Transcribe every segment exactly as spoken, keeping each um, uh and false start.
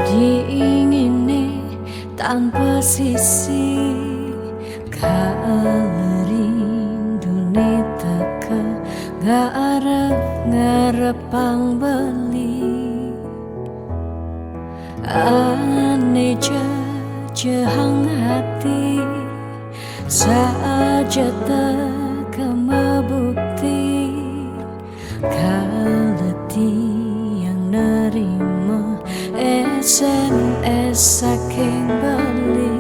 Dingine tanpa sisi, ka rindu ne teka, ngarep-ngarepang beli. Ane jejehang hati, saja teka mebukti. Kaleti yang nerima S M S saking beli,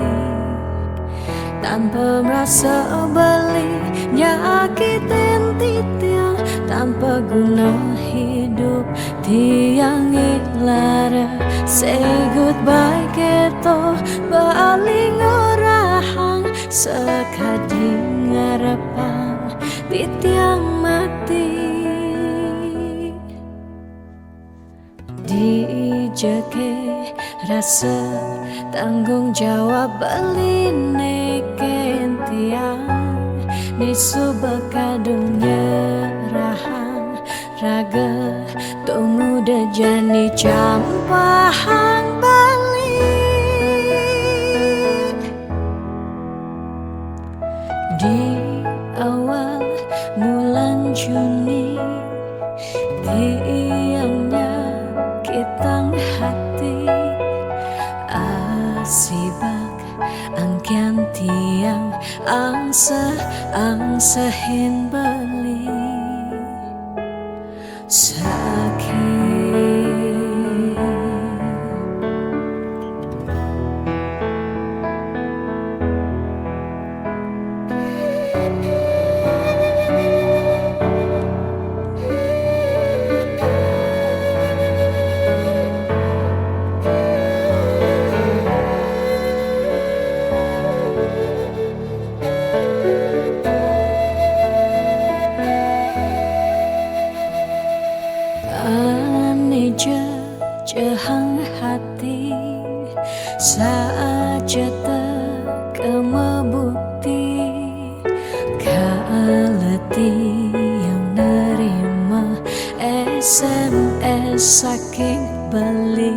tanpa merasa beli, nyakitin titiang, tanpa guna hidup tiang ilara. Say goodbye keto, bali ngorahang, sekadi ngarepang titiang mati. Dijeke rasa tanggung jawab beli neken tiang, ni suba kadung nyerahang raga, tunggu dejani campahang beli. Di awal bulan Juni, tiang nyakitang hati, asibak angkian tiang angsa-angsahin beli. Sakit. Ane jejehang hati, saja teka mebukti. Kaleti yang nerima S M S saking beli,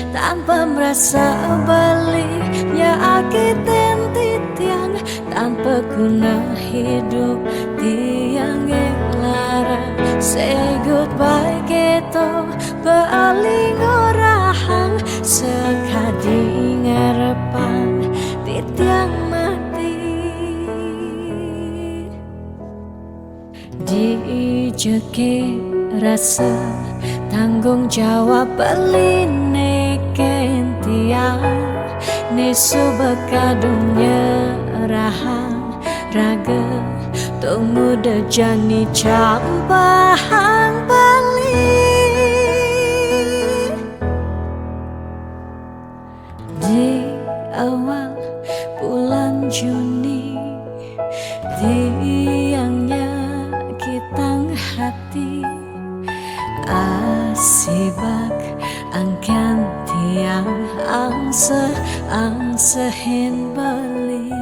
tanpa merasa beli, nyakitin titiang, tanpa guna hidup tiang ilara. Say goodbye keto, bali ngorahang, sekadi ngarepang titiang mati. Dijeke rasa tanggung jawab beli neken tiang, ni suba kadung nyerahang raga, tunggu dejani campahang beli. Di awal bulan Juni, tiang nyakitang hati, asibak angkian tiang angsa-angsahin beli.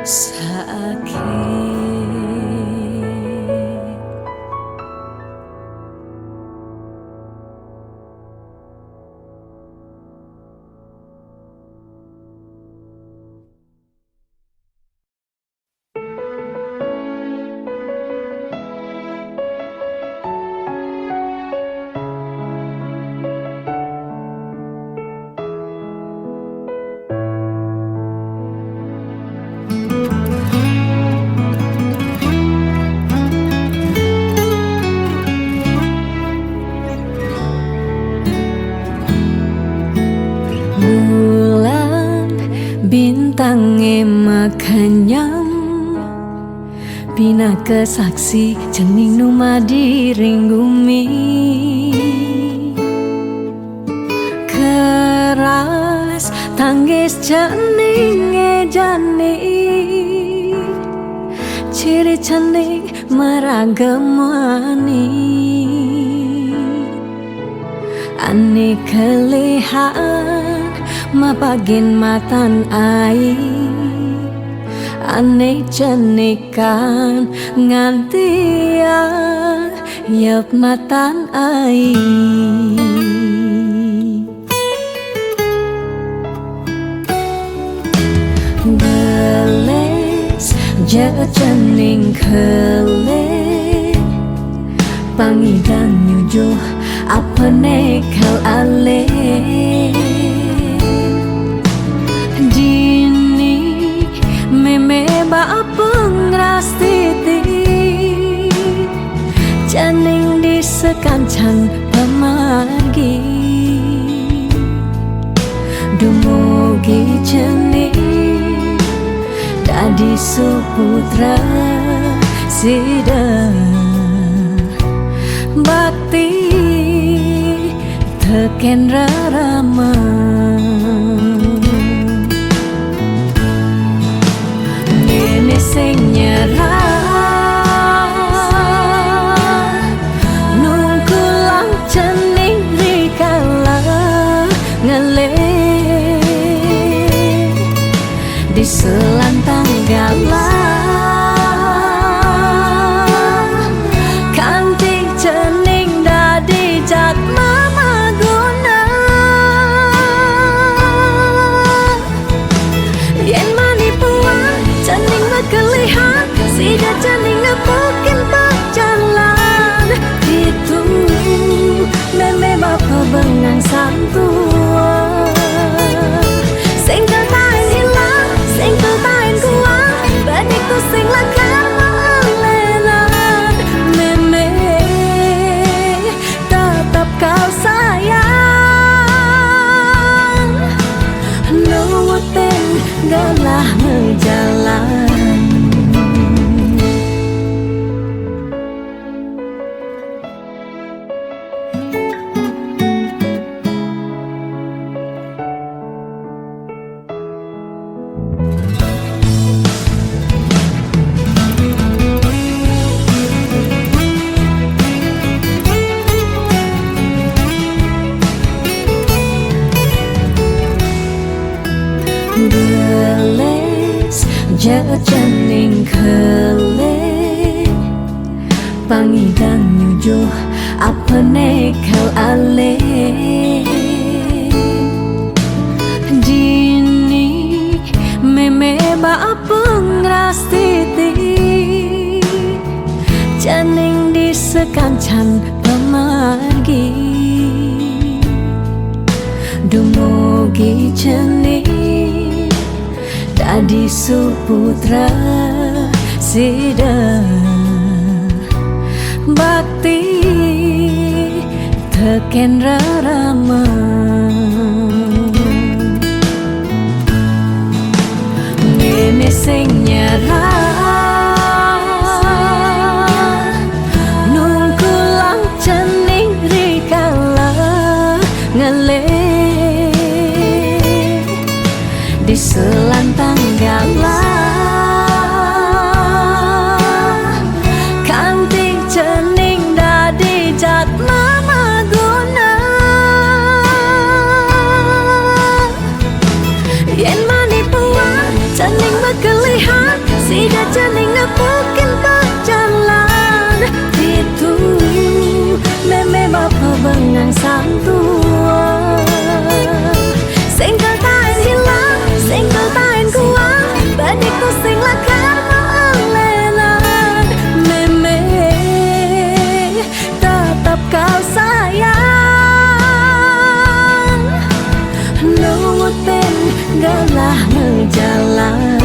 Sakit. Bulan bintang e makanyam, pinaka saksi cening nu madi ring gumi. Keras tanggis cening e jani, ciri cening maraga muani. Ane kelihan mapagin matan ai, ane cenikan ngantiang Yap matan ai. Beles ja cening kele, pangidan nyujuh apene kal ale. Dini meme ba apa ngerastiti, cening di sekancan pemargi. Dumugi cening dadi suputra sida, bakti teken rerama. Ngene sing nyerah, nungkulang cening rikala ngelih di selantang galah, kanti cening dadi jatma maguna. Yen mani puan cening makelihan, sida cening nepukin pajalan. Ditu meme bapa bengang santua. Singkel tain hilang, singkel tain kuang, bedik tu sing lakar maelenan. Meme tetap kau sayang, nurutin galah ngejalan. Beles ja cening kele, pangidan nyujuh apene kal ale. Dini meme ba apa ngerastiti, cening di sekancan pemargi. Dumugi cening dadi suputra sida, bakti teken rerama. Meme sing nyerah, nungkulang cening rikala ngelih di selantang galah, kanti cening dadi jatma maguna. Yen mani puan cening makelihan, sida cening nepukin pajalan. Ditu meme bapa bengang santua. Singkel tain hilang, singkel tain kuang, bedik tu sing lakar maelenan. Meme tetap kau sayang, nurutin galah ngejalan.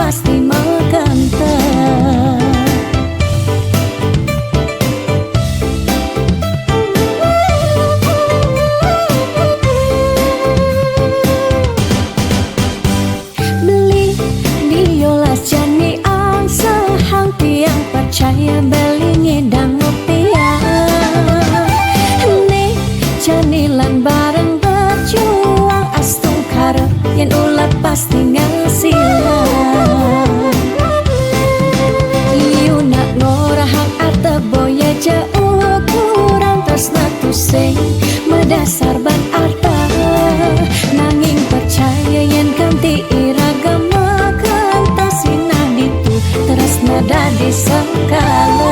pasti makanta. Beli diolas jani angsa, hang tiang percaya beli ngedang rupiah. Ni jani lan bareng berjuang, astungkara yen ulat pasti ngasilang. Iu nak ngorahang arta boya ja ukurang, tresna tusing madasar ban arta. Nanging percaya yen kanti iraga makanta, sinah ditu tresna dadi sengkala.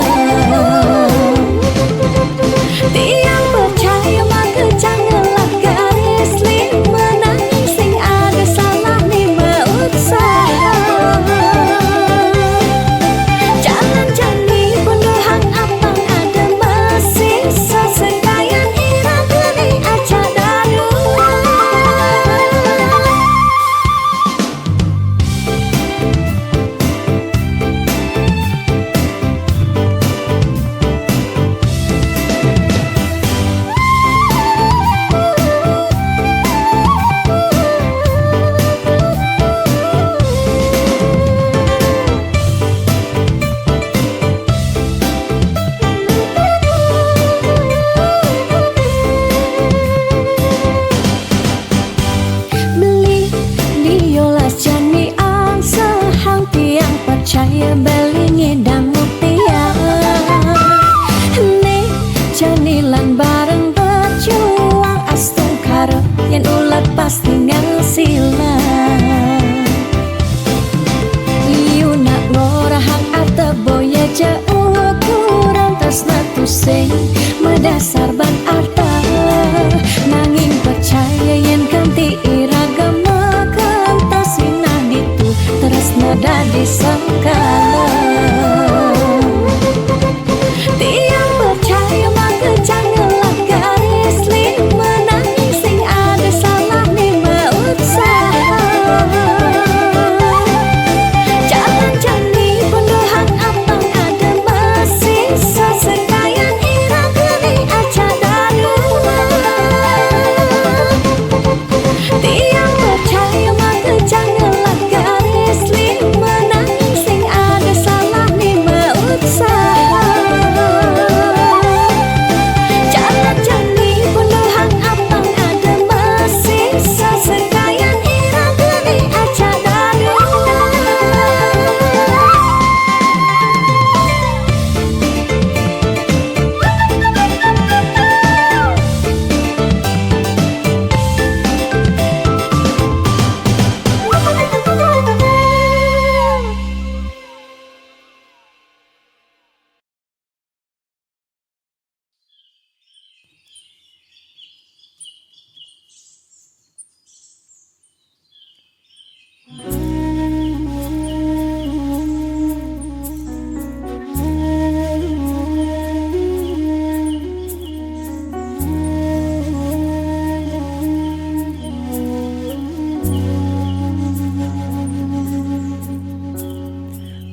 Tiang percaya maka janganlah garis lima, nanging sing ada salahne mausaha. Jalan jani punduhang apang ada masih, sesengkayan ira kene aja dadu. Beli diolas jani angsa, hang tiang percaya beli ngedang rupiah. Ni jani lan bareng berjuang, astungkara yen ulat pasti ngasilang. Iu nak ngorahang arta boya ja ukurang, tresna tusing madasar ban arta. Nanging percaya yen kanti iraga makanta, sinah ditu tresna dadi sengkala. Tiang percaya maka janganlah garis lima, nanging sing ada salahne mausaha. Jalan jani punduhang apang ada masih, sesengkayan ira kene aja dadu. Tiang percaya maka janganlah garis lima, nanging sing ada salahne mausaha. Jalan jani punduhang apang ada masih, sesengkayan ira kene aja dadu.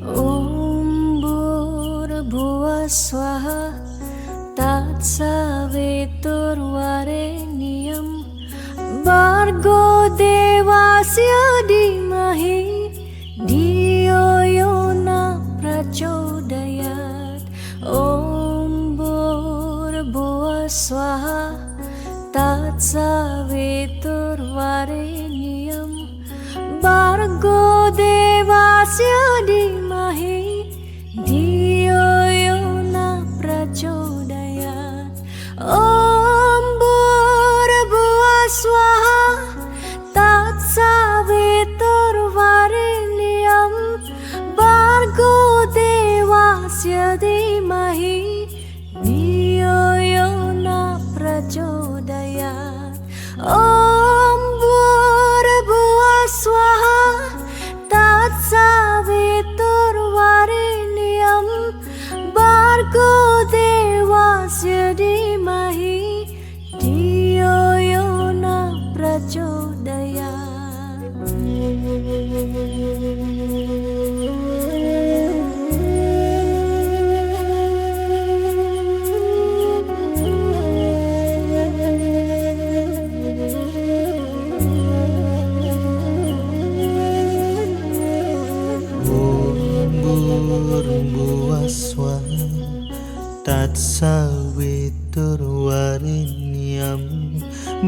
Om Bhur Bhuva Swaha Tatsaviturvarenyam Bhargo Devasya Dhimahi Dhiyo Yo Na Prachodayat. Om Bhur Bhuva Swaha Tatsaviturvarenyam Bhargo Devasya Dhimahi Dhiyo Yo Na Prachodayat. Om Bhur Bhuva Swaha Tatsaviturvarenyam Bhargo Devasya Dhimahi Dhiyo Yo Na Prachodayat. Om Bhur Bhuva Swaha Tatsaviturvarenyam Bhargo Devasya Dhimahi Dhiyo Yo Na Prachodayat.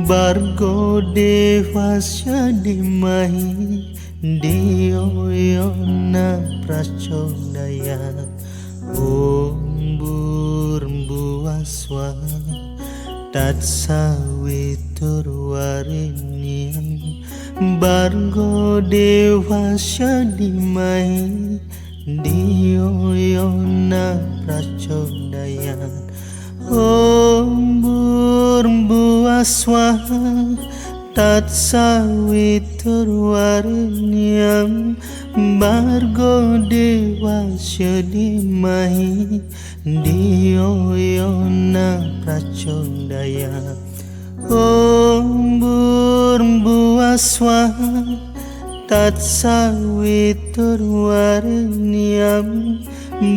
Bargo Dewa Sedimahi, Dio Yona Prachodaya. Om Bhur Bhuva Swaha, Tat Savitur Varenyam, Bargo Dewa Sedimahi, Dio Yona Prachodaya. Om Bhur Bhuva Swaha, Tat Savitur Varenyam, Bargo Dewa Sedimahi, Dio Yona Prachodaya. Om Bhur Bhuva Swaha, Tat Savitur Varenyam,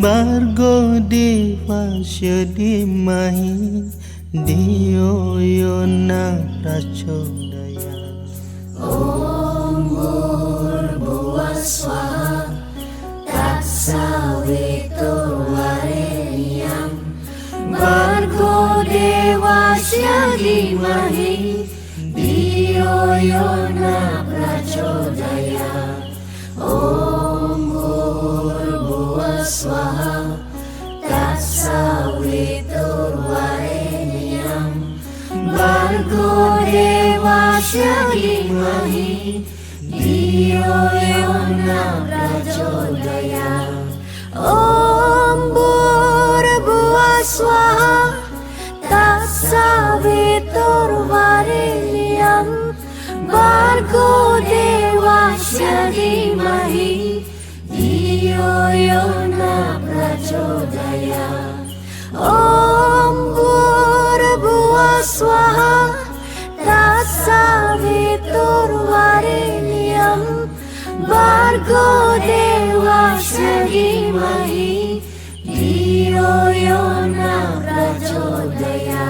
Bargo Dewa Sedimahi, Dio Yona Prachodaya. Om Bhur Bhuva Swaha, Tat Savitur Varenyam, Bargo Dewa Sedimahi, Dio Yona Prachodaya. Om Bhur Bhuva Swaha, Tat Savitur Varenyam, Bargo Dewa Sedimahi, Dio Yona Prachodaya. Om Bhur Bhuva Swaha, Tat Savitur Varenyam, Bargo Dewa Sedimahi, Dio Yona Prachodaya. Om Bhur Bhuva Swaha, Tat Savitur Varenyam, Bargo Dewa Sedimahi, Dio Yona Prachodaya.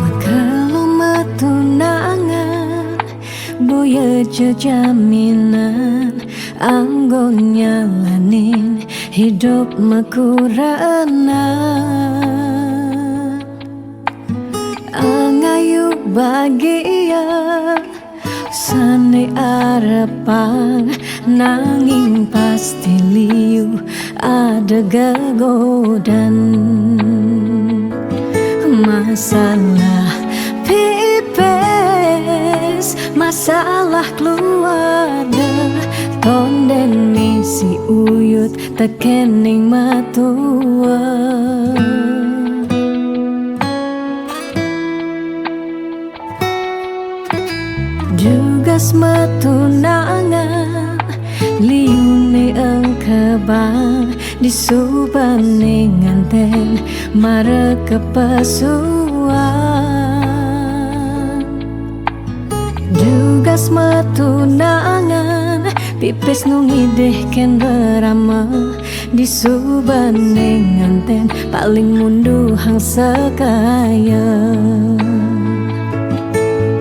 Makaluma tunangan, boya jejaminan, anggo nyalanin hidup makurana. Angayu bagia sane arepang, nanging pasti liu ada gegodan. Masalah pipis, masalah keluarga, tonden misi uyut tekening matua. Dugas matunangan, liune engkebang, disubane nganten mara kepesuan. Dugas matunangan, pipis nu ngidih ken berama, disubane nganten paling munduhang sakaya.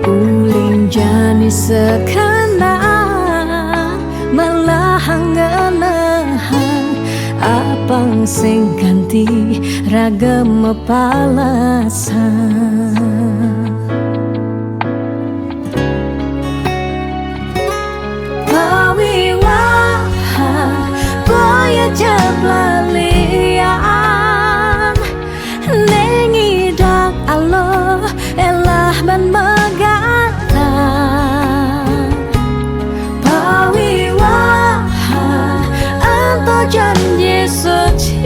Uling jani sekana, malahang ngenehang, apang sing ganti raga mapalasan. Pawiwahan, boya jeblalian, neng idak aloh elah ban magatan. Pawiwahan, ento janji suci,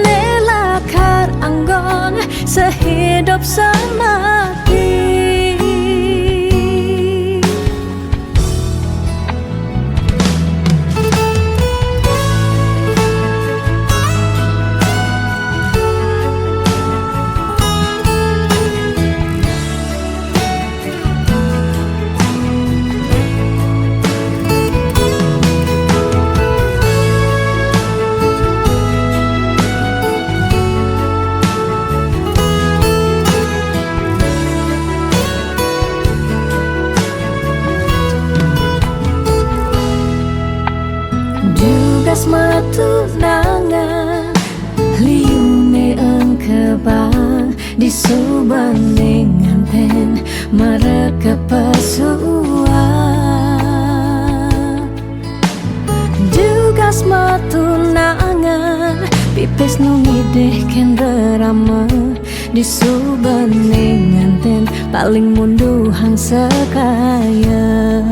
ne lakar anggon sehidup semati. Nangan liu me engkebang di subaning nganten mareka pesuah. Dugas metu nangan pipis nu ngidih kendra rama di subaning nganten paling munduhang sekaya.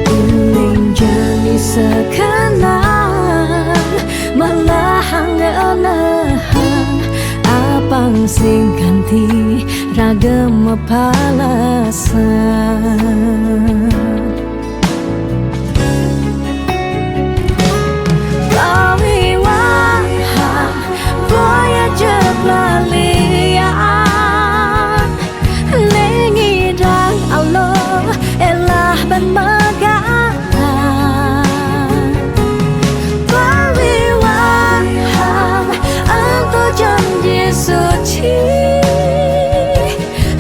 Uning jani sekenang malahang ngelehang apang sing kanti raga mapalasan. Pawiwahan boya jep lalian, nengidang alo elah ban megalan. Pawiwahan ento janji suci,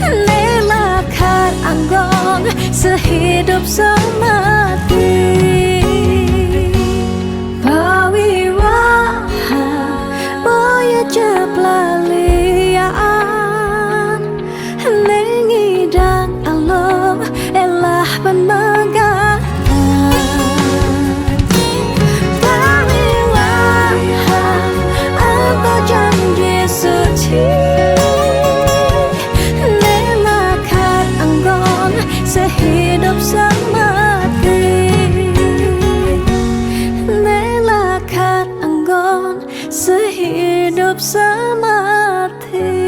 nela khat anggong sehidup semati. Pawiwahan boya jep lalian, nengidang alo elah ban megalan. Pawiwahan ento janji suci, nela khat anggong sehidup semati. Nela khat anggong sehidup semati.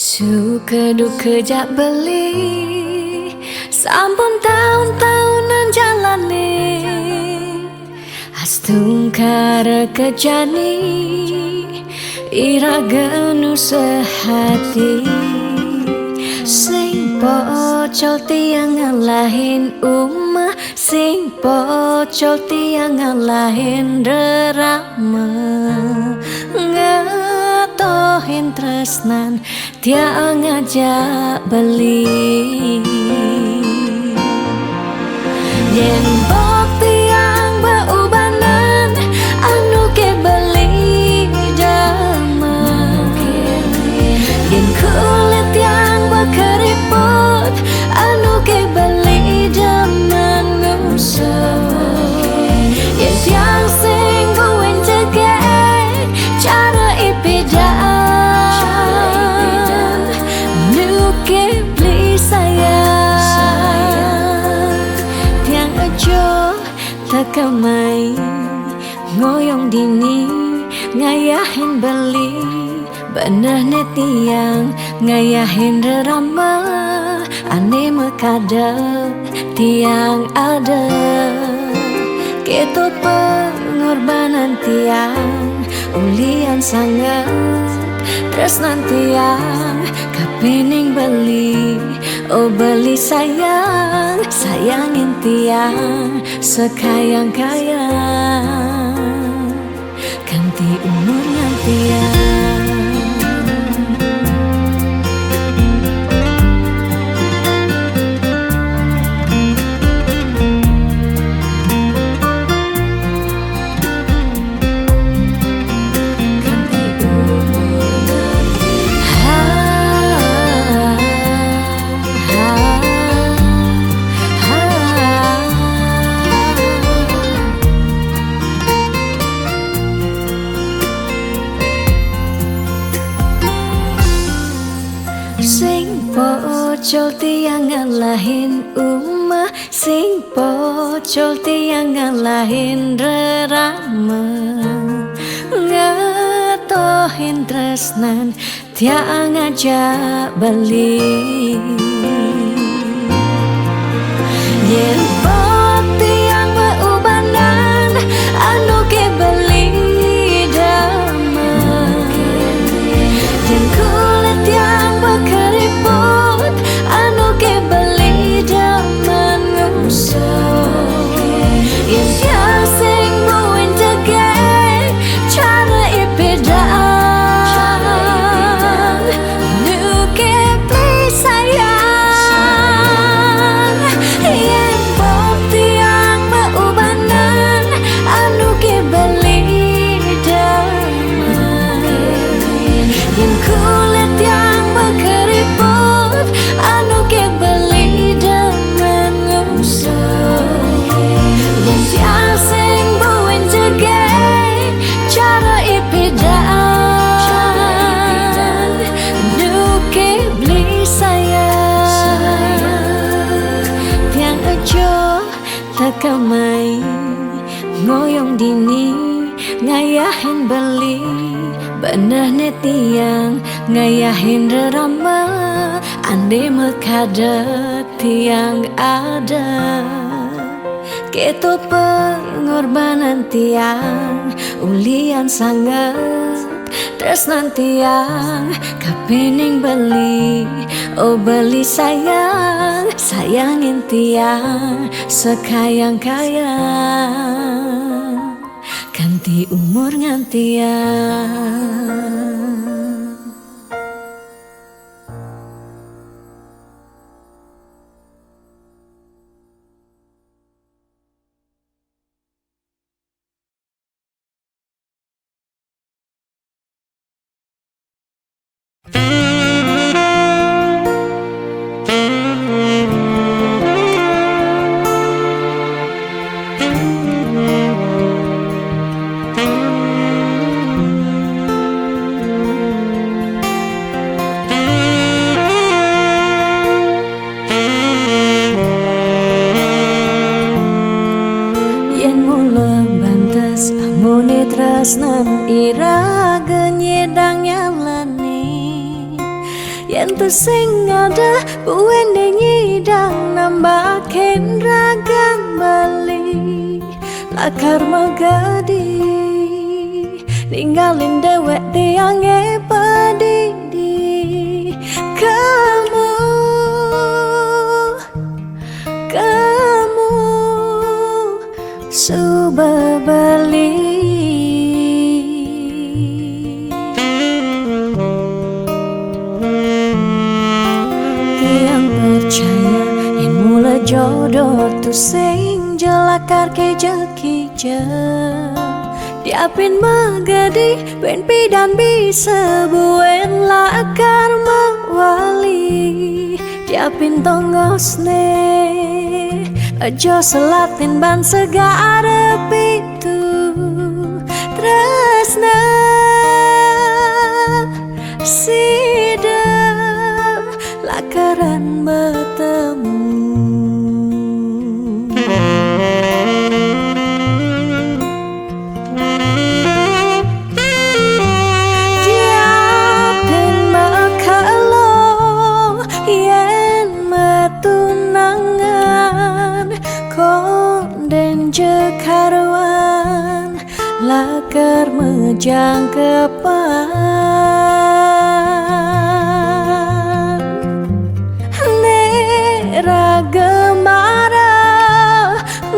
Suka duka jak beli, sampun taun-taunan jalani. Astungkara ka jani, iraga nu sehati. Sing pocol tiang ngalahin umah, sing pocol tiang ngalahin rerama. Ngetohin tresnan tiang ngajak beli. Yen bok tiang beubanan, anu ke beli demen. Yen kulit tiang bekeriput, anu ke beli demen ngusung. Yen tiang sing buin jegek, cara ipidang, nu ke beli sayang. Tiang aja teka mai ngoyong dini, ngayahin beli. Beneh ne tiang ngayahin rerama, ane makada tiang ada. Keto pengorbanan tiang, ulian sanget tresnan tiang, kapining beli, oh beli sayang, sayangin tiang sekayang-kayang. Kanti umur ngantiang. Sing pocol tiang ngalahin umah, sing pocol tiang ngalahin rerama, ngetohin tresnan tiang ngajak beli. Yen bok tiang beubanan, anu ke beli Ngoyong dini ngayahin beli, beneh ne tiang ngayahin rerama, ande mekadet tiang ada. Keto pengorbanan tiang, ulian sanget tresnan tiang, kapining beli, oh beli sayang, sayangin tiang sekayang-kayang, kanti umur ngan tiang. Yen mula bantes amone tresnan iraga nyidang nyalani. Yen tusing ada buene nyidang nambakin ragan beli, lakar magedi ninggalin dewek tiange padidi. Kamu, kamu suba beli. Tiang percaya yen mula jodoh tusing jelakar kija-kija. Diapin magedi, wen pidan bisa buen lakar mawali. Diapin tongosne, aja selatin ban segara pitu. Tresna sida lakaran betemu. Diapin makelo yen matunangan, konden jekaruan lakar mejangkepan. Ne raga mara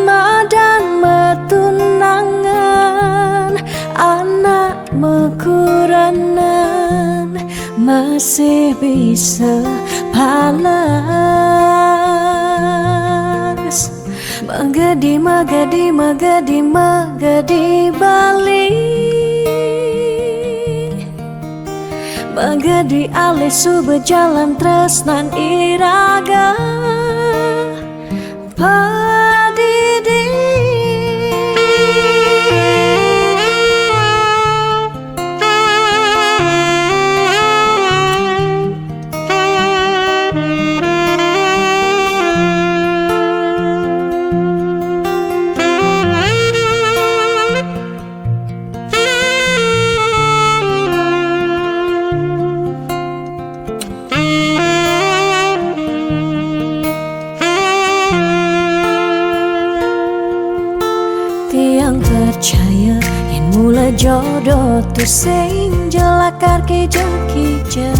madan matunangan, anak makuranan masih bisa palas. Magedi, magedi, magedi, magedi bali. Magedi alih suba jalan tresnan iraga padidi. Tiang percaya yen mula jodoh tusing jelakar kija-kija.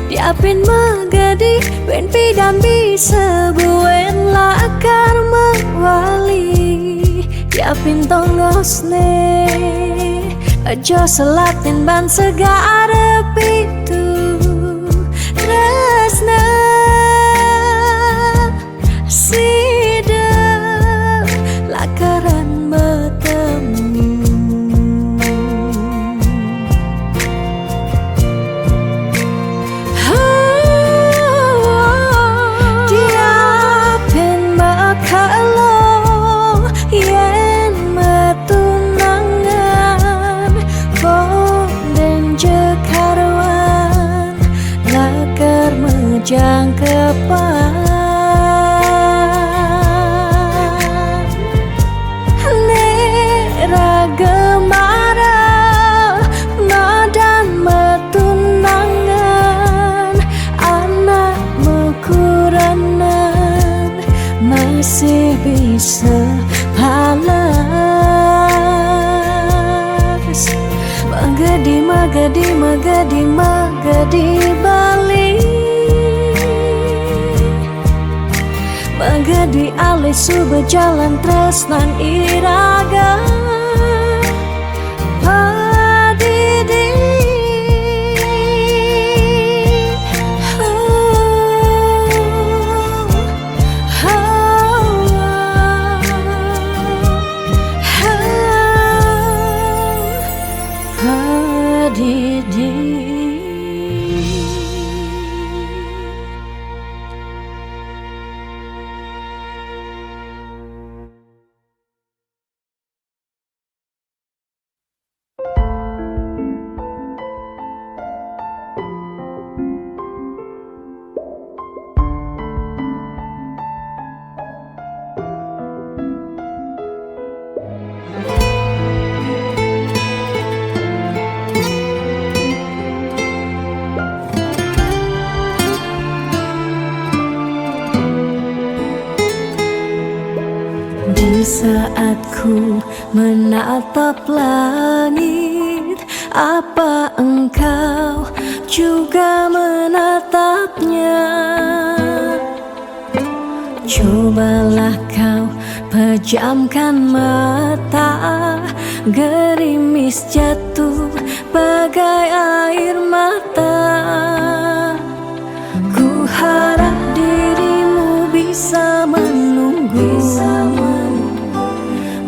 Diapin magedi, wen pidan bisa buen lakar mawali. Diapin tongosne, aja selatin ban segara pitu. Tresna sida lakaran betemu. Diapin makelo yen matunangan, konden jekaruan lakar mejangkepan. Magedi, magedi, magedi balik. Magedi alih suba jalan tresnan iraga. Padidi. Padidi. Di saat ku menatap langit, apa engkau juga menatapnya? Cobalah kau pejamkan mata, gerimis jatuh bagai air mata. Ku harap dirimu bisa menunggu.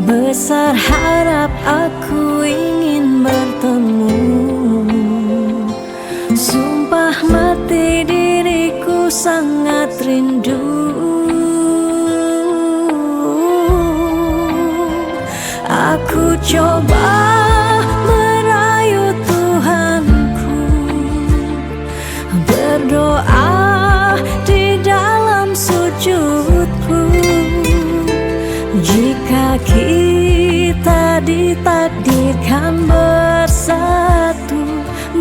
Besar harap aku ingin bertemu. Sumpah mati diriku sangat rindu. Aku coba merayu Tuhanku, berdoa di dalam sujudku. Jika kita ditakdirkan bersatu,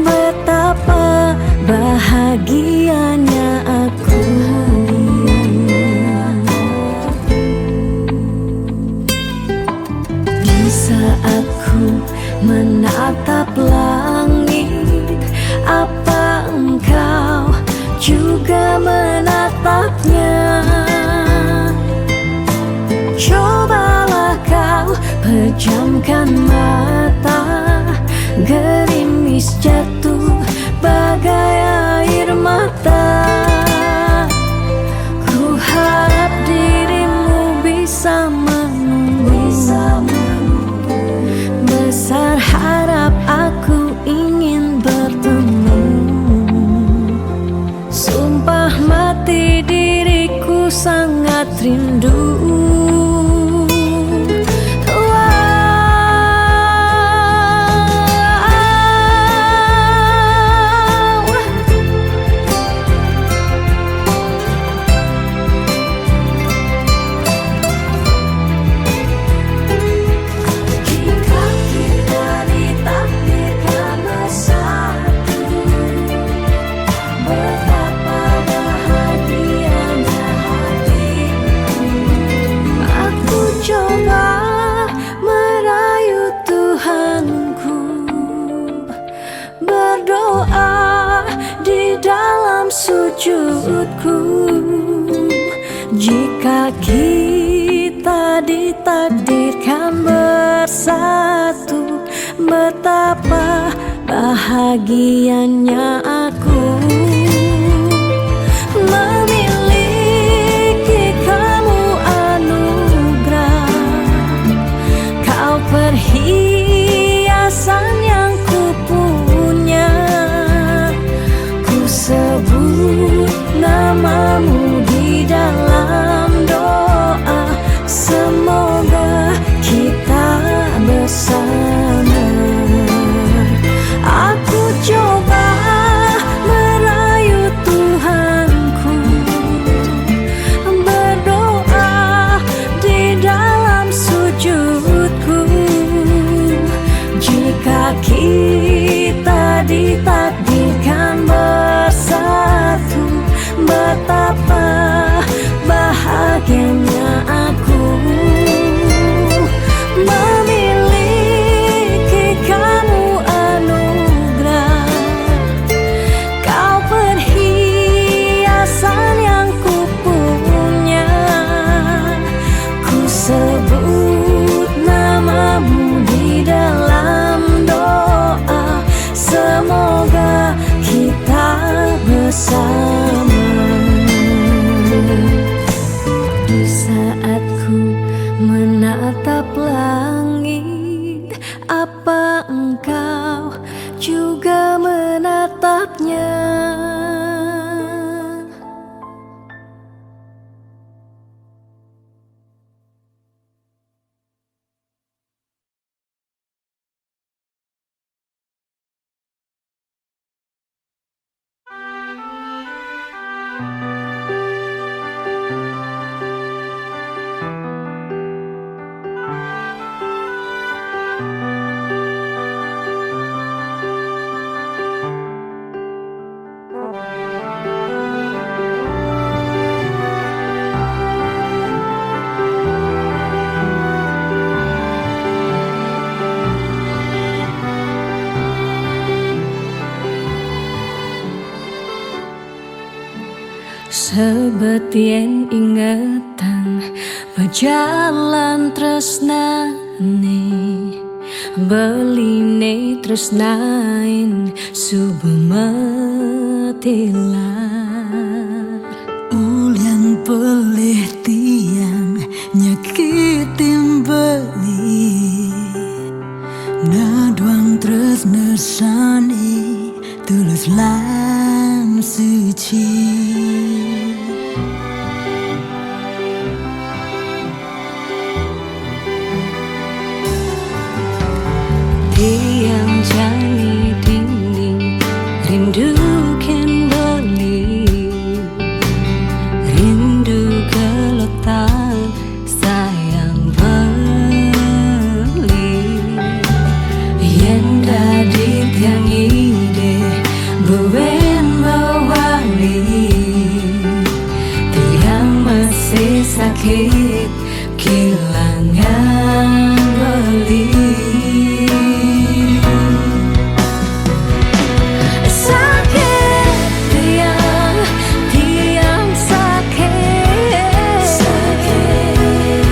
betapa bahagianya aku. Di saat ku menatap langit, apa engkau juga menatapnya? Cobalah kau pejamkan mata, gerimis jatuh bagai air mata. Ku harap dirimu bisa menunggu. Besar harap aku ingin bertemu. Sumpah mati diriku sangat rindu. Wah. Jika kita ditakdirkan bersatu, betapa bahagianya hatiku. Aku coba merayu Tuhanku, berdoa di dalam sujudku. Jika kita ditakdirkan bersatu, betapa bahagianya aku memiliki kamu, anugerah. Kau perhiasan yang ku punya. Ku sebut namamu di dalam doa. Semoga kita bersama. Aku coba merayu Tuhanku, berdoa di dalam sujudku. Jika kita ditakdirkan bersatu, betapa Sama. Di saat ku menatap langit, apa engkau juga menatapnya? Sebetien ingetang bejalan tresnane, beline tresnain suba matilar. Ulian pelih tiang nyakitin beli, naduang tresna sane tulus lan suci. Tiang jani dini rindu ken beli, rindu gelotan sayang beli. Yen dadi tiang idih buen mewali, tiang masih sakit kilangan beli. Sakit tiang, tiang sakit. Sakit.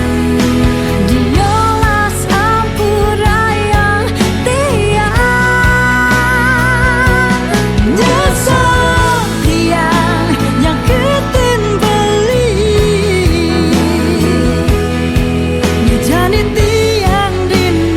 Diolas ampurayang tiang. Nyesel tiang nyakitin beli. Ngejani tiang dini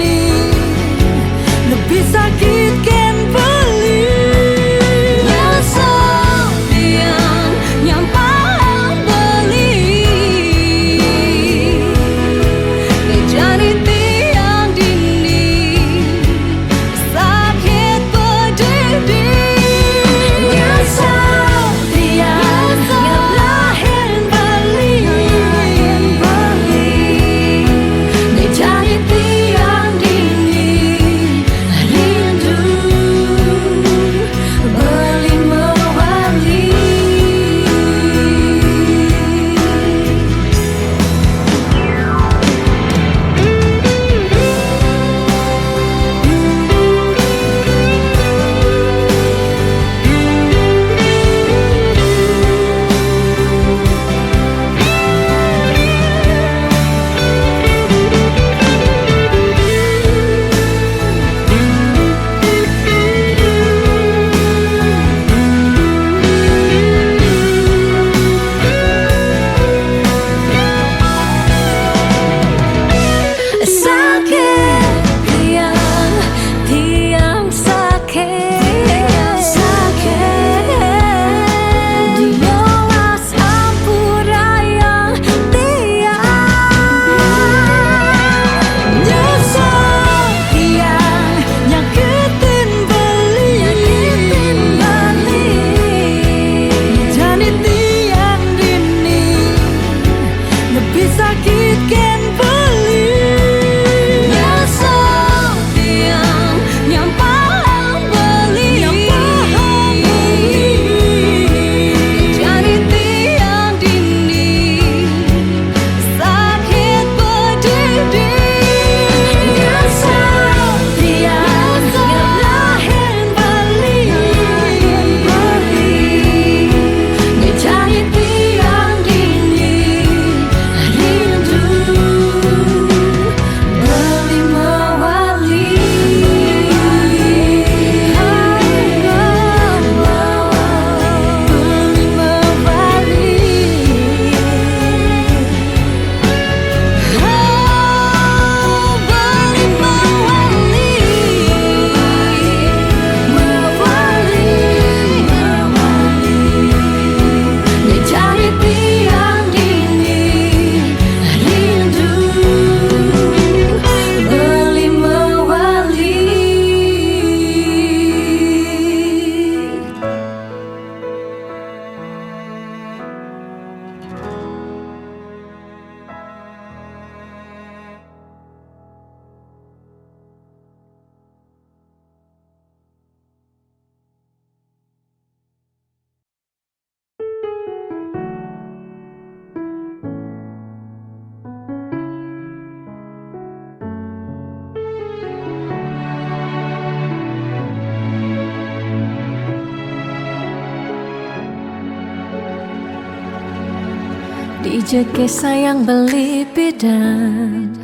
Jeke sayang beli pidan,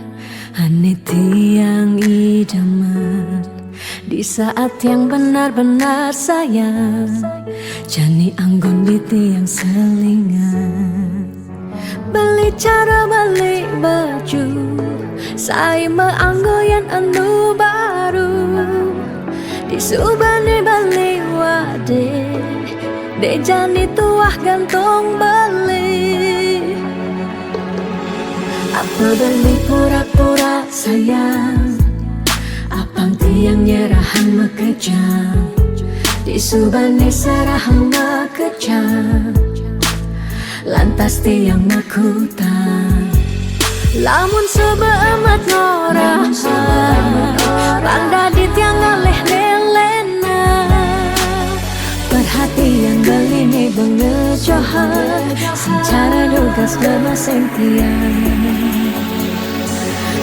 ane tiang idaman. Di saat yang benar-benar sayang, jani anggon di tiang selingan. Beli cara beli baju, sai meanggo yan anu baru. Di subane beli wade, de jani tuah gantung beli. Apa beli pura-pura sayang, apang tiang nyerahang makejang. Di subane serahang makejang, lantas tiang makutang. Lamun suba amat ngorahang, pang dadi tiang ngalih lelena. Perhatian beli ne bengejohan, cara lugas ngemaseng tiang.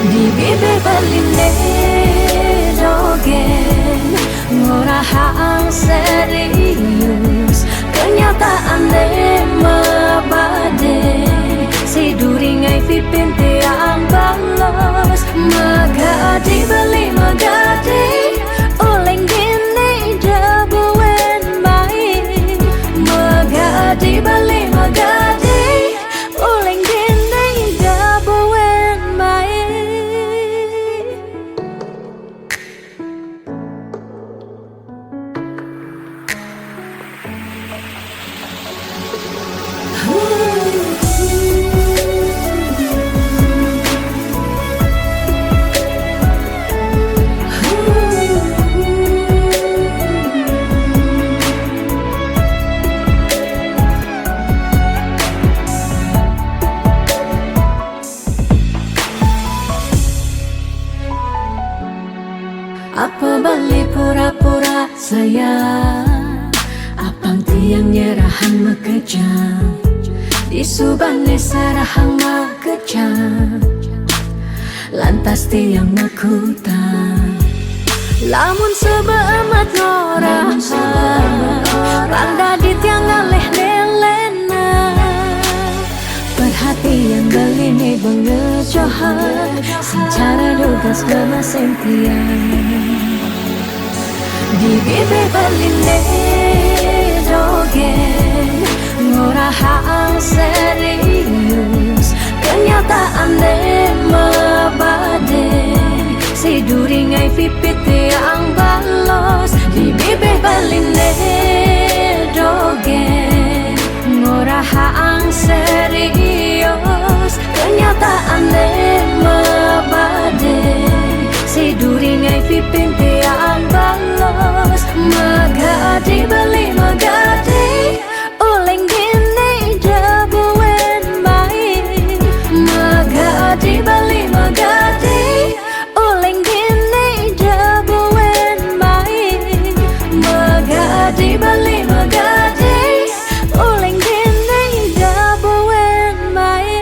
Di bibih beli ne dogen, ngorahang serius, kenyataan ne mabade. Si duri ngai pipin tiang balos, magadi beli magadi, uleng gini jabuen mai. Magadi beli magadi, uleng gini jabuen mai. Apa beli pura-pura sayang, apang tiang nyerahang makejang. Di subane serahang makejang, lantas tiang makutang. Lamun suba amat ngorahang, pang dadi tiang ngalih lelena. Perhatian beli ne bengejohan, cara lugas ngemaseng tiang. Di bibih beli ne dogen, ngorahang serius, kenyataan ne mabade. Si duri ngai pipit tiang balos, di bibih beli ne dogen, ngorahang serius, kenyataan ne mabade. Si duri ngai pipin tiang balos, magadi beli magadi, uleng gini jabuen mai. Magadi beli magadi, uleng gini jabuen mai. Magadi beli magadi, uleng gini jabuen mai.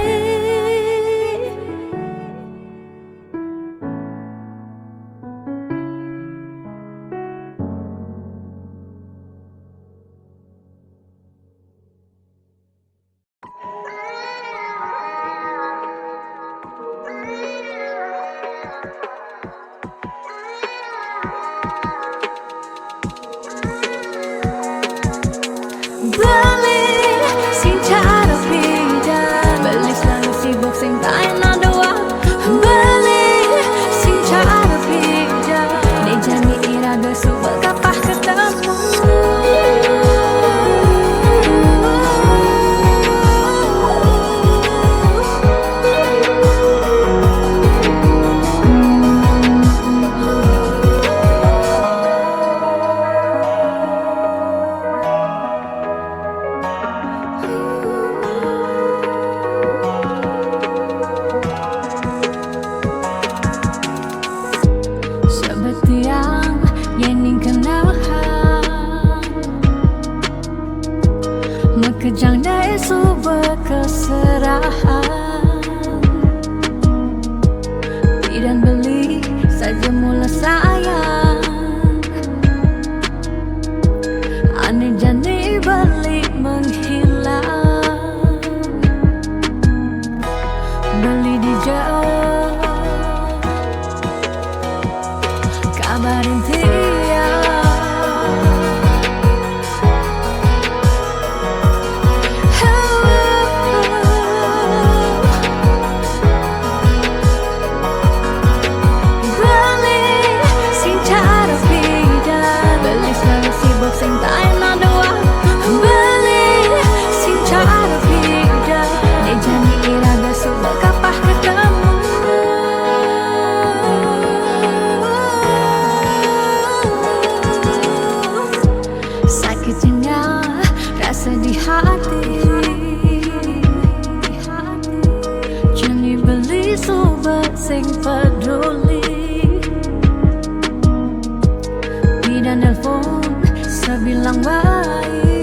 Barintiya. Beli sing cara bida, beli selalu sibuk sing tae na doa. Beli sing cara bida, dejani iraga suba kapah ketemu. Sakitnya rasa di hati. Jani beli suba sing peduli. Bidan nelpon sabilang wae.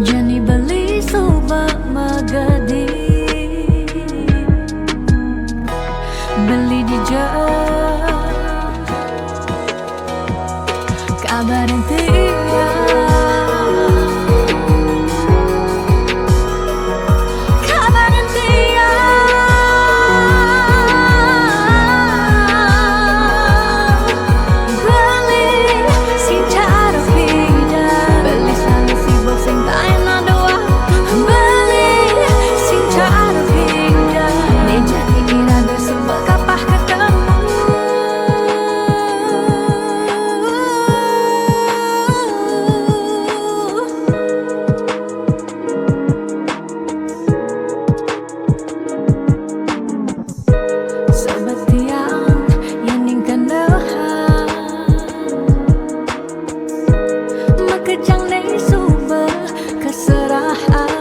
Jani beli suba magadi. Beli dija. Kabarintiya. Kabarintiya. Beli sing cara bida, beli selalu sibuk sing tae na doa. Beli sing cara bida, dejani iraga suba kapah ketemu. Sabatian ya ning kandahan, makejang ne suba kasarahan.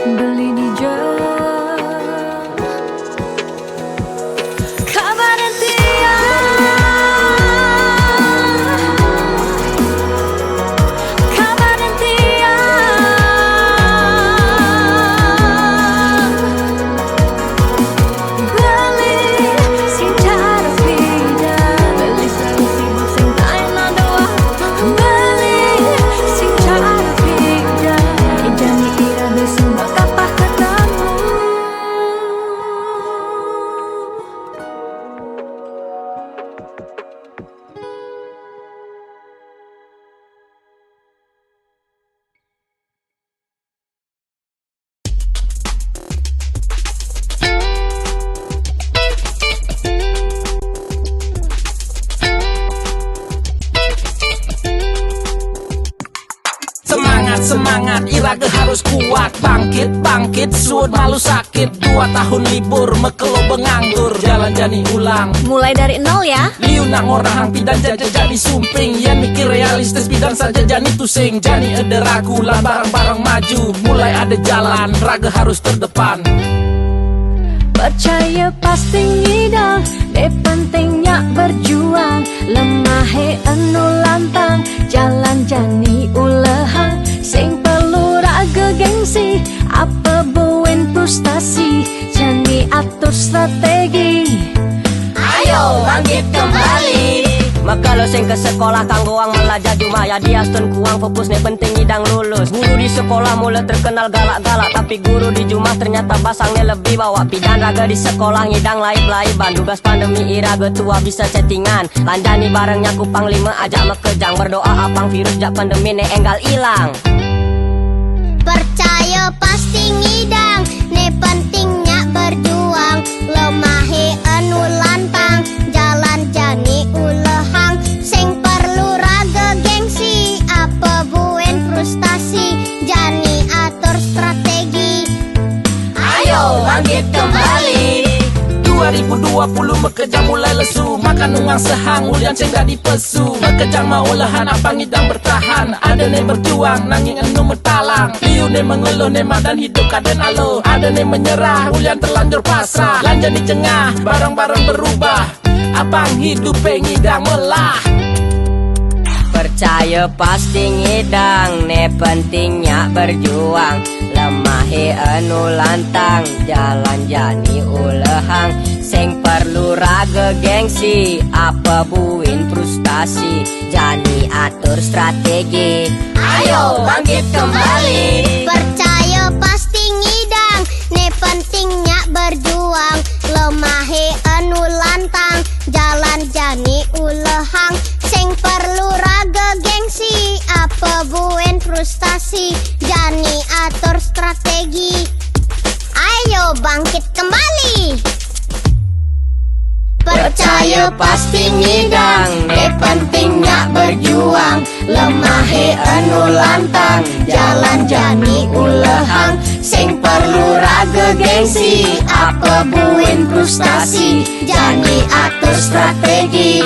Beli dija. Kabarintiya. Kabarintiya. Beli sing cara bida, beli selalu sibuk sing tae na doa. Beli sing cara bida, dejani iraga suba kapah ketemu. Semangat, semangat, iraga harus kuat. Bangkit, bangkit, suud malu sakit. Dua tahun libur, mekelo benganggur. Jalan jani ulang. Mulai dari nol ya. Liu nak ngorahang pidan jaja jani sumping. Yan mikir realistis pidan saja jani tusing. Jani eda ragu lah bareng-bareng maju. Mulai ada jalan, raga harus terdepan. Percaya pasti ngidang, deh penting nyak berjuang. Lemahe enu lantang, jalan jani ulehang. Sing perlu raga gengsi, apa buin frustasi. Jani atur strategi. Ayo bangkit kembali. Maka lo sing ke sekolah kanggoang melajar jumah ya dia stun kuang fokus ne penting ngidang lulus. Guru di sekolah mula terkenal galak-galak, tapi guru di jumah ternyata basang ne lebih bawa pidan raga di sekolah ngidang laib-laiban. Tugas pandemi iraga tua bisa chattingan. Lanjani bareng nyaku panglima ajak mekejang berdoa apang virus jak pandemi ne enggal ilang. Percaya pasti ngidang, ne penting nyak berjuang. Lemahe enu lantang, jalan jani ulehang. Sing perlu raga gengsi, apa buin frustasi. Jani atur strategi. Ayo bangkit kembali. Dua ribu dua puluh mekejang mulai lesu, makan nungang sehang ulian cengga di pesu. Mekejang maulehan apang ngidang bertahan. Ada ne berjuang nanging enu metalang. Liu ne mengeluh ne madan hidup kaden alo. Ada ne menyerah ulian terlanjur pasrah. Lanjani jengah, bareng-bareng berubah. Apang hidup ngidang melah. Percaya pasti ngidang, ne penting nyak berjuang. Lemahe enu lantang, jalan jani ulehang. Sing perlu raga gengsi, apa buin frustasi. Jani atur strategi. Ayo bangkit kembali. Percaya pasti ngidang, ne penting nyak berjuang. Lo Bangkit kembali. Percaya pasti ngidang, deh penting nyak berjuang. Lemah he anu lantang, jalan jani ulehang. Sing perlu raga gengsi, apa buin frustasi, jani atur strategi.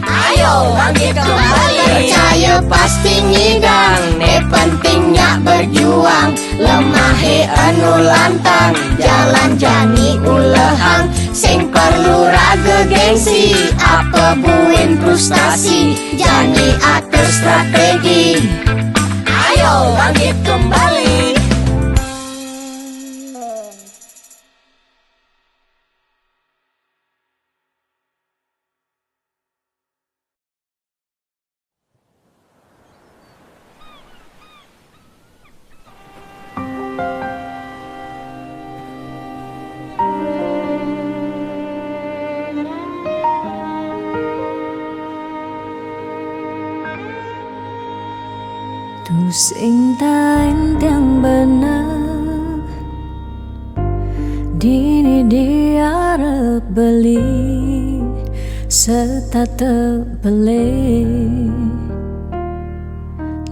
Ayo bangkit kembali. Percaya pasti ngidang, deh penting nyak berjuang. Lemah he anu lantang, jalan jani ulehang. Sing perlu raga gengsi, apa buin frustasi, jani atur strategi. Ayo bangkit kembali. Tusing tain tiang beneh, dini diarep beli setata beli.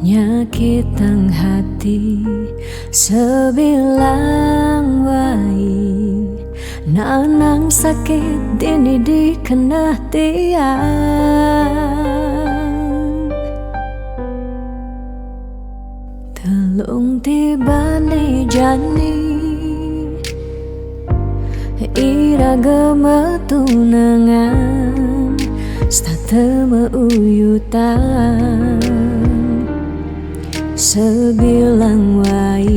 Nyakitang hati sebilang wai, nanang sakit dini di keneh tiang. Telung tibane jani, iraga matunangan, setata mauyutan. Sebilang wai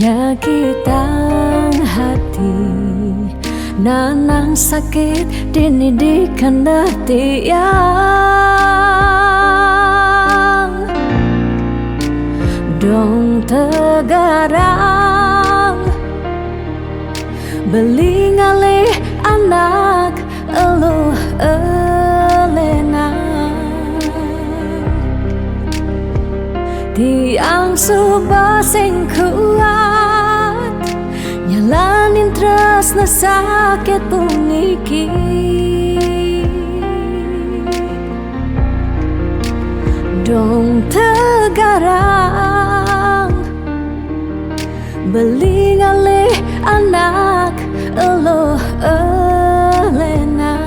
nyakitang hati, nanang sakit dini di keneh tiang. Dong tegarang, beli ngalih anak eluh elenan. Tiang suba sing kuat, nyalanin tresna sakit puniki. Dong tegarang, beli ngalih anak eluh elenan.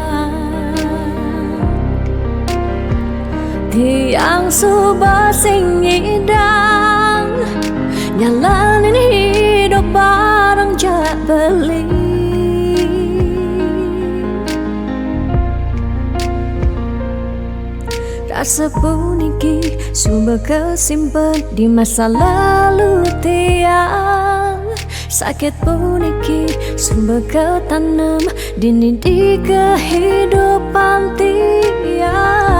Tiang suba sing ngidang, nyalanin hidup bareng jak beli. Rasa puniki suba kasimpen di masa lalu tiang. Sakit puniki suba katanem dini di kehidupan tiang.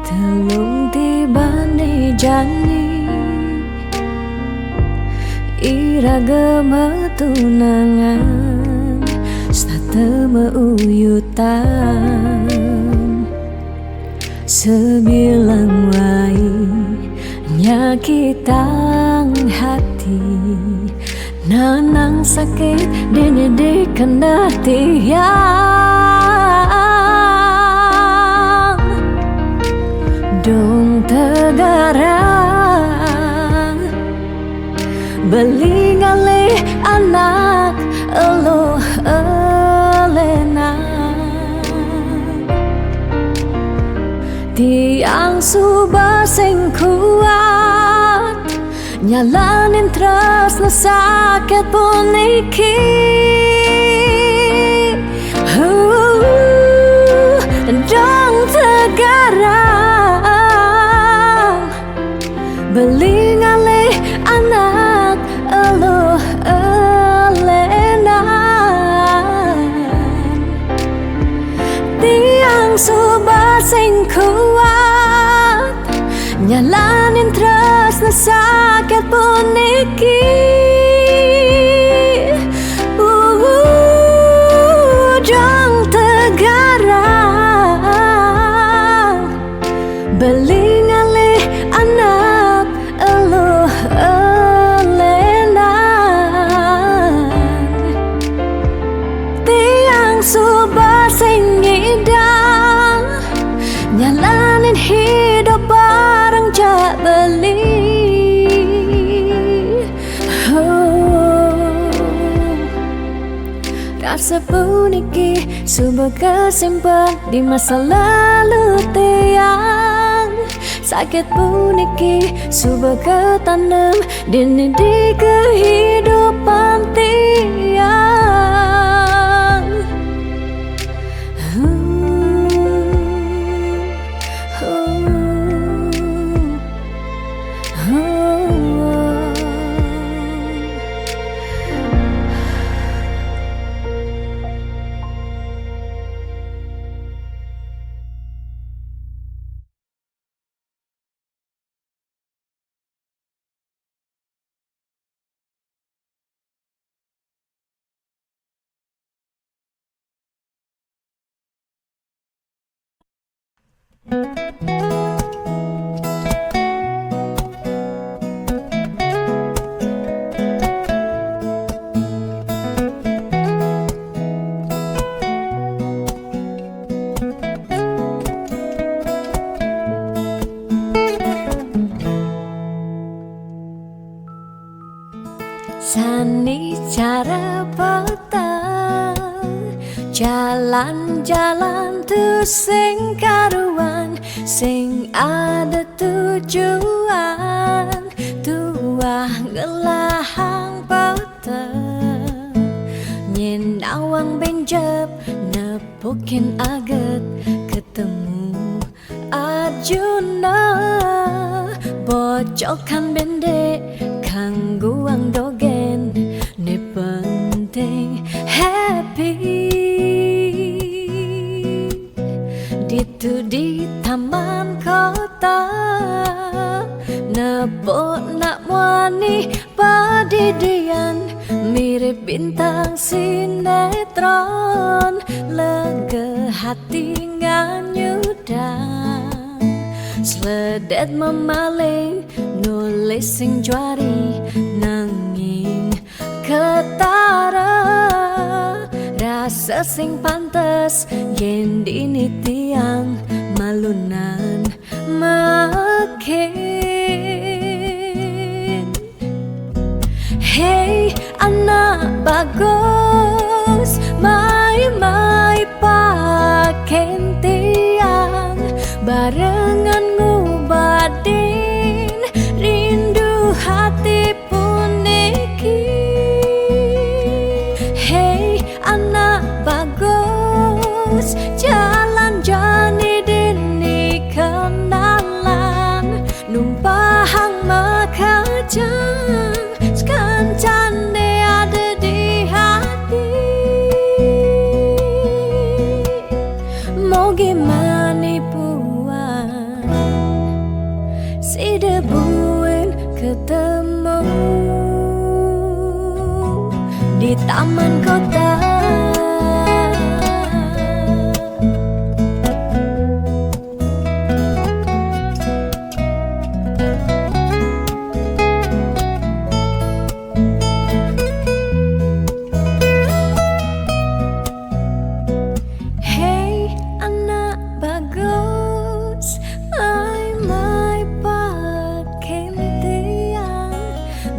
Telung tibane jani, iraga matunangan, setata mauyutan. Sebilang wai nyakitang hati, nanang sakit dini di keneh tiang. Dong tegarang, beli ngalih anak eluh elenan. Tiang suba sing kuat, nyalanin tresna sakit puniki. Huh, dong tegarang, beli ngalih anak eluh elenan. Tiang suba sing kuat, nyalanin tresna sakit puniki. Rasa puniki suba kasimpan di masa lalu tiang. Sakit puniki suba katanem dini di kehidupan tiang. Sani cara peta, jalan-jalan tu sing karuan, sing ada tujuan, tuah ngelahang peta. Nyen nawang benjep, nepukin aget, ketemu Arjuna, bocokan bendek, kangguang dogen, ni penting happy. Ditu di taman kota, nepuk nak muani padidian, mirip bintang sinetron, lega hati nganyudan. Seledet memaling, nulis sing juari, nanging ketara, rasa sing pantes, yen dini tiang malunan makin. Hei, anak bagus, mai-mai paken tiang, barengan ngubadin rindu hati puniki. Hei, anak bagus, jalan jani dini kenalan, numpahang makajang, sekancane ada di hati. Mogi mani puan, sida buin ketemu di taman kota. Hei, anak bagus, mai-mai paken tiang,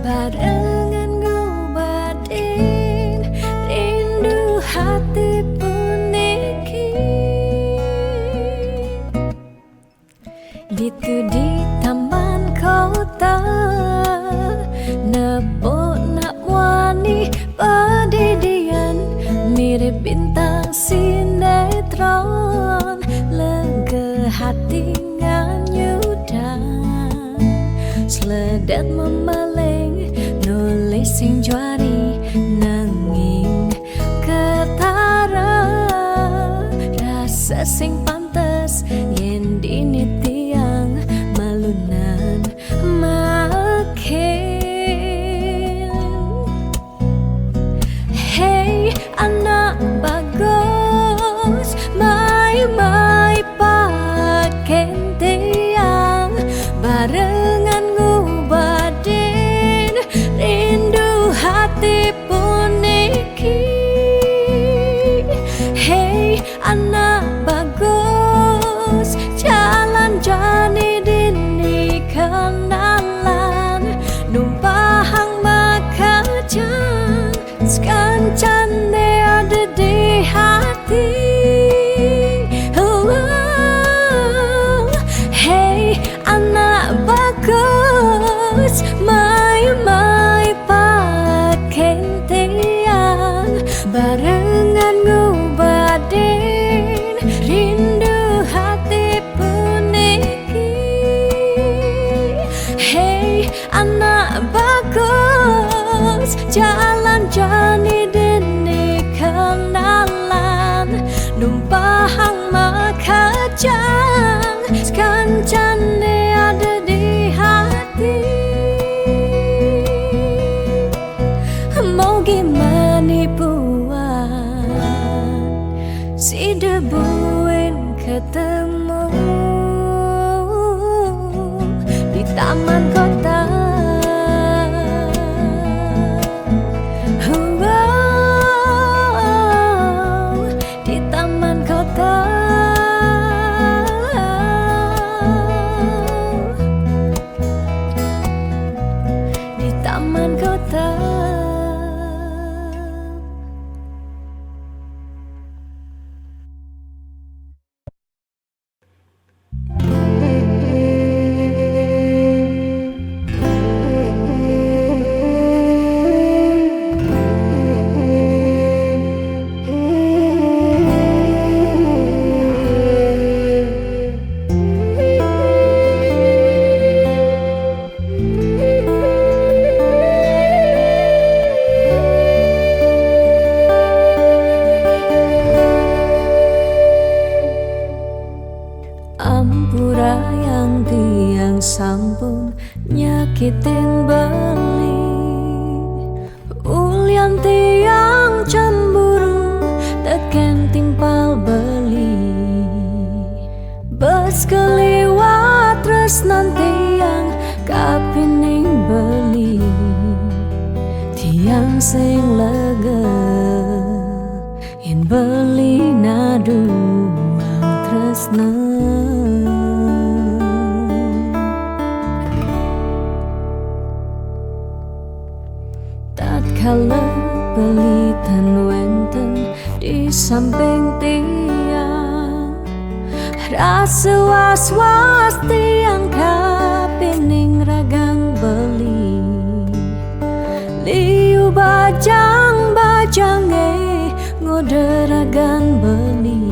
barengan ngubadin rindu hati puniki. Ditu di taman kota, nepuk nak muani padidian, mirip bintang sinetron, lega hati nganyudan. Seledet memaling, nulis sing juari, nanging ketara, rasa sing pantes, yen dini tiang malunan makin. Hei, anak bagus, mai-mai paken tiang, barengan ngubadin rindu hati puniki. Hei, anak bagus, Barengan ngubadin rindu hati puniki. Hei anak bagus, jalan jani dini kenalan, numpahang makajang, sekancane ada di hati. Mogi manipuan sida buin ketemu di taman kota. Wow, di taman kota. Di taman kota. Ampura yang tiang sampun nyakitin beli. Ulian tiang cemburu teken timpal beli. Bes keliwat tresnan tiang kapining beli. Tiang sing lega yen beli naduang tresna. Tatkala beli tan wenten di samping tiang, rasa was-was tiang kapining ragang beli. Liu bajang-bajange ngoda ragan beli.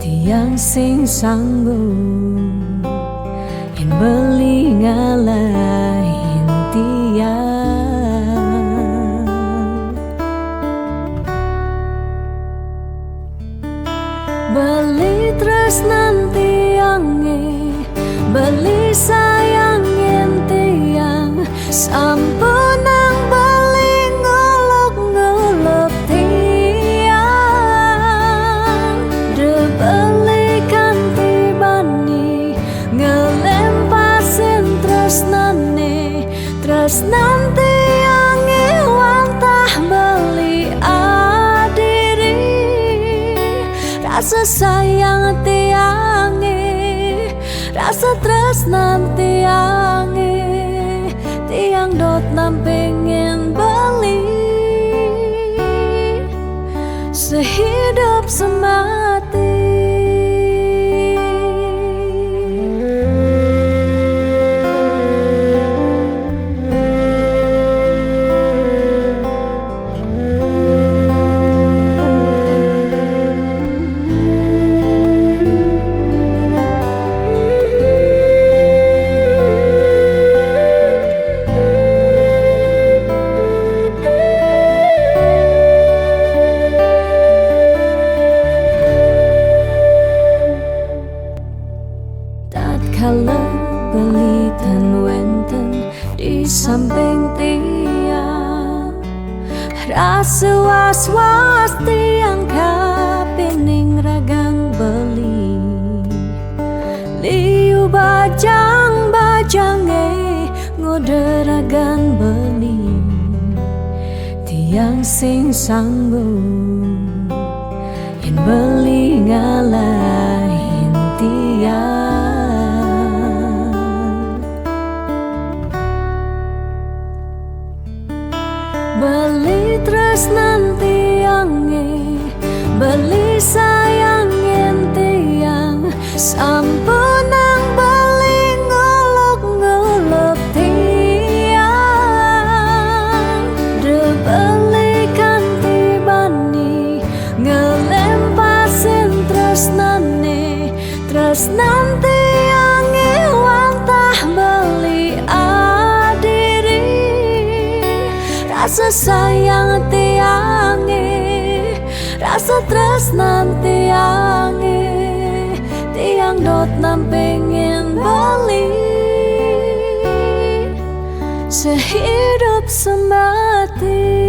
Tiang sing sanggup yen beli ngalahin tiang. Beli tresnan tiange, beli sayangin tiang, sampunang beli nguluk-nguluk tiang. De beli kanti bani ngelempasin tresnane, tresnan tiange wantah beli adiri. Rasa sayang tiange, rasa tresnan tiange, tiang dot nampingin beli sehidup semati. Tatkala beli tan wenten di samping tiang, rasa was-was tiang kapining ragang beli. Liu bajang-bajange ngoda ragan beli. Tiang sing sanggup yen beli ngalahin tiang. Beli tresnan tiange, beli sayangin tiang, sampunang beli nguluk-nguluk tiang. De beli kanti Tresnan tiangé wantah beli adiri, rasa sayang tiangé, rasa tresnan tiangé, tiang dot nan pengin beli sehidup semati.